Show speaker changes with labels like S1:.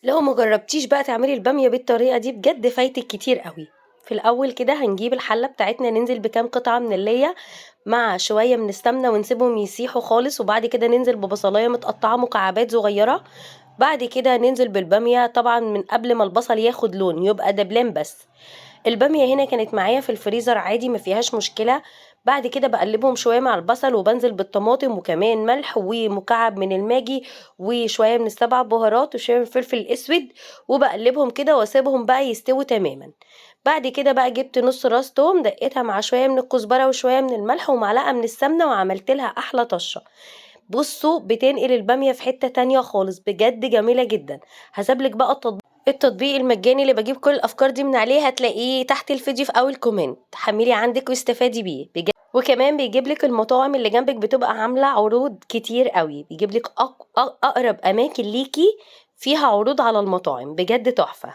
S1: لو ما جربتيش بقى تعملي البامية بالطريقة دي بجد فايتك كتير قوي. في الأول كده هنجيب الحلة بتاعتنا، ننزل بكام قطعة من اللية مع شوية من السمنة ونسيبهم يسيحوا خالص، وبعد كده ننزل ببصلاية متقطعة مكعبات صغيرة. بعد كده ننزل بالبامية، طبعا من قبل ما البصل ياخد لون يبقى دبلان بس. البامية هنا كانت معايا في الفريزر عادي ما فيهاش مشكلة. بعد كده بقلبهم شوية مع البصل وبنزل بالطماطم وكمان ملح ومكعب من الماجي وشوية من السبع بهارات وشوية من الفلفل الأسود، وبقلبهم كده واسيبهم بقى يستووا تماما. بعد كده بقى جبت نص راس توم دقيتها مع شوية من الكزبرة وشوية من الملح ومعلقة من السمنة وعملت لها أحلى طشة. بصوا بتنقل البامية في حتة تانية خالص، بجد جميلة جدا. هسيبلك بقى التطبيق المجاني اللي بجيب كل الأفكار دي من عليه، هتلاقيه تحت الفيديو في أول comment، حملي عندك واستفادي بيه بجد. وكمان بيجيب لك المطاعم اللي جنبك بتبقى عاملة عروض كتير قوي، بيجيب لك أقرب أماكن ليكي فيها عروض على المطاعم، بجد تحفة.